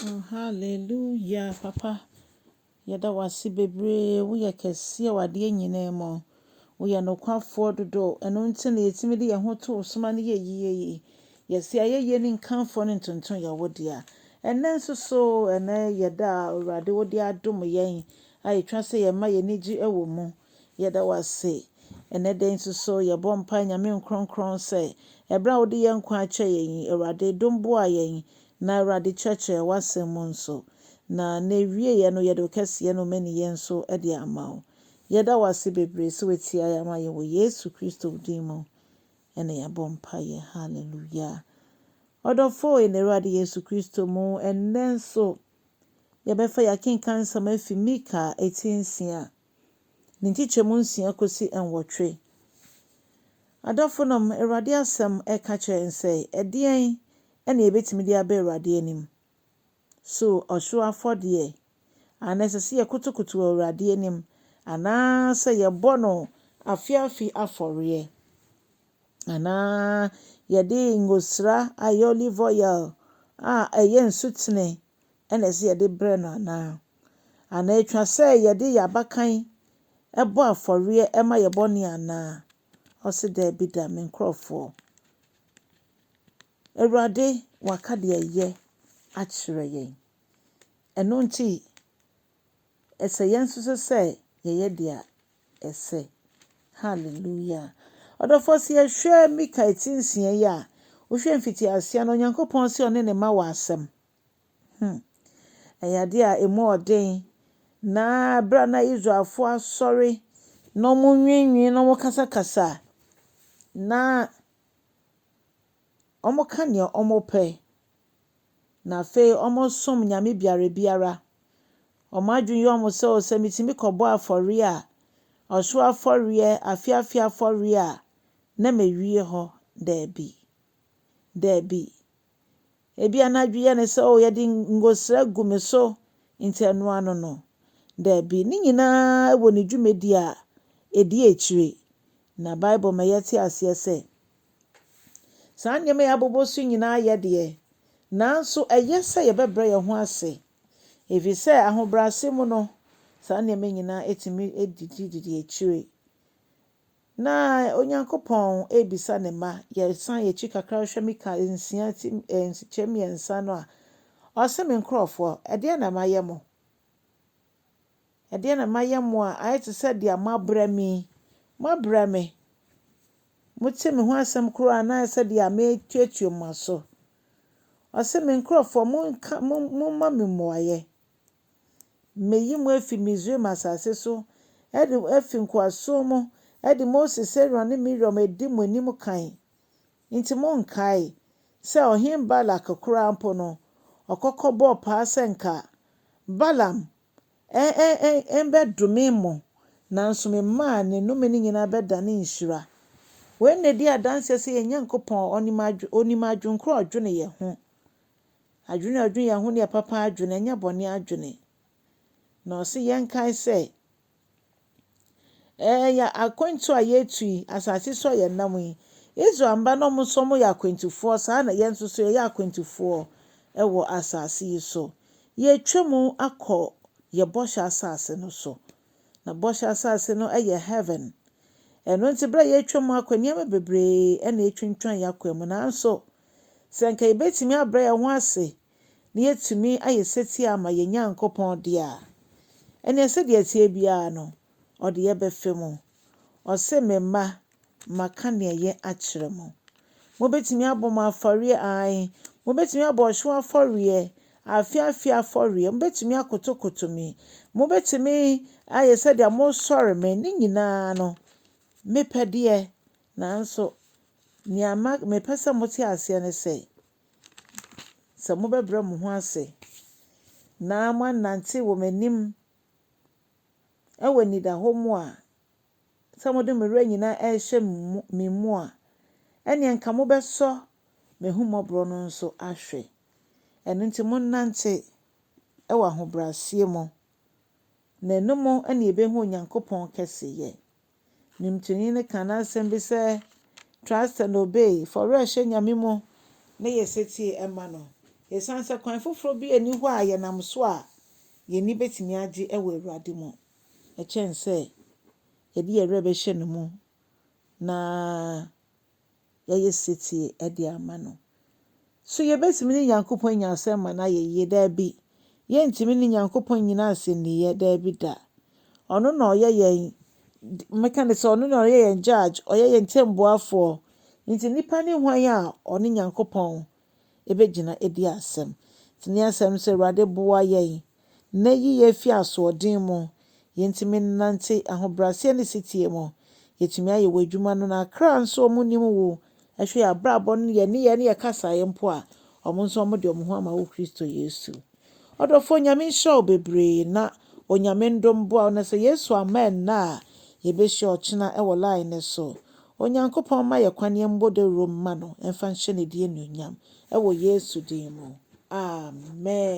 Oh, hallelujah, Papa. Yɛda wo ase bebree. Woyɛ kɛseɛ wɔ adeɛ nyinaa mu. Woyɛ nokwafoɔ dodo. Ɛno nti na yɛtumi de yɛn ho to wo so ma no yɛ yie yi. Yɛsi ayɛyie ne nkamfoɔ ne ntontom yɛ wo dea. Ɛnnɛ nso so, ɛnnɛ yɛ da a Awurade wode adom yɛn a yɛtwa sɛ yɛma yɛn ani gye wɔ mu. Yɛda wo ase. Ɛnnɛ da yi nso so, yɛbɔ mpae Nyame nkronkron sɛ, ɛberɛ a wode yɛn nkwa akyɛ yɛn yi, Awurade dom boa yɛn, na Awurade kyerɛkyerɛ w'asɛm mu nso. Na n'awieɛ no, yɛde wo kɛseyɛ ne wo mmaniyɛ nso de ama wo. Yɛda wo ase bebree sɛ woatie ayɛ ama yɛn wɔ Yesu Kristo din mu ɛna yɛabɔ mpaeɛ. Hallelujah. Ɔdɔfoɔ yɛn Awurade Yesu Kristo mu, ɛnnɛ nso yɛbɛfa yɛakenkan nsɛm afi Mika eti 6, ne nkyekyɛmu 6 kɔsi 8. Adɔfonom, Awurade asɛm ɛka kyerɛ yɛn sɛ, ɛdeɛn ɛna yɛbɛtumi de aba Awurade anim? So ɔhyew afɔdeɛ, anaa ɛsɛ sɛ yɛkotokoto wɔ Awurade anim, anaasɛ yɛbɔ no afiafi afɔreɛ, anaa yɛde ngosra a ɛyɛ olive oil a ɛyɛ nsutene ɛna ɛsɛ yɛde brɛ no anaa? Anaa etwa sɛ yɛde yɛn abakan ɛbɔ afɔreɛ ɛma yɛ bɔne anaa? Ɔse daabi da, me nkurɔfoɔ. Awurade waka deɛ ɛyɛ akyerɛ yɛn. Ɛno nti, ɛsɛ yɛn nso so sɛ yɛyɛ deɛ ɛsɛ. Hallelujah. Ɔdɔfoɔ sɛ yɛhwɛ Mika eti 6 yi a, wohwɛ mfitiaseɛ no, Onyankopɔn sɛ ɔne ne mma wɔ asɛm. Ɛyɛ adeɛ a emu ɔden. Na berɛ a na Israelfoɔ asɔre na wɔnwiinwii na wɔkasakasa na wɔka nea wɔpɛ. Na afei wɔsom nyame biara biara. Wɔn adwene yɛ wɔn sɛ, o sɛ metumi kɔbɔ afɔreɛ a, ɔhyew afɔreɛ, afiafi afɔreɛ a, na mawie hɔ. Daabi. Daabi. Ebia n'adwene yɛ ne sɛ, o yɛde ngosra gu me so nti ɛno ano no. Daabi. Ne nyinaa wɔ ne dwumadi a ɛdi akyire. Na Bible ma yɛte aseɛ sɛ, saa nneɛma yi abobɔ so nyinaa yɛ deɛ, nanso ɛyɛ sɛ yɛbɛbrɛ yɛn ho ase. Ɛfiri sɛ ahobrɛase mu no, saa nneɛma nyinaa etumi didi akyire. Na Onyankopɔn ebisa ne mma, yɛsan yɛn akyi kakra hwɛ Mika 6 ti nkyekyɛmu 3 no a, ɔse me nkurɔfoɔ, ɛdeɛn na mayɛ mo? Ɛdeɛn na mayɛ mo a ayɛ te sɛ deɛ moabrɛ me yi? Moabrɛ me. Mote me ho asɛm koraa na ayɛ sɛ deɛ metuatua mo aso. Ɔse me nkurɔfoɔ, monka momma me mmuaeɛ. Meyi mo afi Misraim asase so, ɛde afi nkoasom mu, ɛde Moses, Aaron ne Miriam edi mo anim kan. Nti monkae sɛ ɔhen Balak koraa mpo no, ɔkɔkɔ bɔɔ paa sɛ nka Balaam ɛmbɛdome mo, nanso memaa ne nnome no nyinaa bɛdane nhyira. Wei na edi adanseɛ sɛ yɛn Nyankopɔn onim adwenkoro a ɔdwene yɛn ho. Adwene a ɔdwene yɛn ho no yɛ papa adwene, ɛnyɛ bɔne adwene. Na ɔse yɛnkae sɛ, ɛyɛ akwantu a yɛretu yi, asase so a yɛnam yi, Israel mba na ɔmo nso yɛ akwantufoɔ, saa na yɛn nso so yɛyɛ akwantufoɔ ɛwɔ asase yi so. Yɛretwa mu akɔ yɛ bɔhyɛ asase no so. Na bɔhyɛ asase no yɛ heaven. Ɛno nti berɛ a yɛretwa mu akɔ, nneɛma bebree ɛna etwintwan yɛn akwan mu. Nanso, sɛ nka yɛbɛtumi abrɛ yɛn ho ase na yɛtumi ayɛ setie ama yɛn Nyankopɔn deɛ a, ɛneɛ sɛdeɛ ɛteɛ biara no, ɔde yɛn bɛfa mu. Ɔse me mma, maka nea ɛyɛ akyerɛ mo. Mobɛtumi abɔ mo afɔreɛ ae, mobɛtumi abɔ ɔhyew afɔreɛ, afiafi afɔreɛ, mobɛtumi akotokoto me, mobɛtumi ayɛ sɛdeɛ mosɔre me, ne nyinaa no, mepɛ deɛ, nanso nea mepɛ sɛ mote aseɛ ne sɛ, sɛ mobɛbrɛ mo ho ase na moanante wɔ m'anim ɛwɔ anidahɔ mu a, sɛ mode mo werɛ nyinaa ɛrehyɛ me mu a, ɛneɛ nka mobɛsɔ m'ahummɔborɔ no nso ahwɛ. Ɛno nti monnante ɛwɔ ahobrɛaseɛ mu, na ɛno mu ɛna yɛbɛhu Onyankopɔn kɛseyɛ. Nnwomtoni no ka n'asɛm bi sɛ, trust and obey, fa werɛ hyɛ Nyame mu na yɛ setie ɛma no. Esiane sɛ kwan foforɔ bi nni hɔ a yɛnam so a yɛn ani bɛtumi agye wɔ Awurade mu ɛkyɛn sɛ yɛde yɛn werɛ bɛhyɛ ne mu na yɛayɛ setie de ama no. So yɛbɛtumi ne Nyankopɔn anya asɛm ma no ayɛ yie? Daabi. Yɛntumi ne Nyankopɔn nnyina asɛnniiɛ, daabi da. Ɔno na ɔyɛ yɛn, mɛka no sɛ ɔno na ɔyɛ yɛn judge, ɔyɛ yɛn tɛmbuafoɔ. Nti nipa ne hwan a ɔne Nyankopɔn ɛbɛgyina adi asɛm? Nti ne asɛm sɛ Awurade boa yɛn na yi yɛn fi asoɔden mu. Yɛntumi nnante ahobrɛaseɛ ne setie mu. Yɛtumi ayɛ wɔ adwuma no na akra nso ɔmo nim wo. Ɛhwɛ yɛn abrabɔ no yɛn ne yɛn ne yɛ kasaeɛ mpo a, ɔmo nso ɔmo de ɔmo ho ama wo Kristo Yesu. Ɔdɔfoɔ, Nyame nhyira wo bebree na Onyame ndom boa wo na sɛ Yesu amma ɛnnɛ a, yɛbɛhyia ɔkyena ɛwɔ line ne so. Onyankopɔn ma yɛ kwan yɛmbɔ dawuro mma no ɛmfa nhyɛ ne din anuonyam ɛwɔ Yesu din mu. Amen.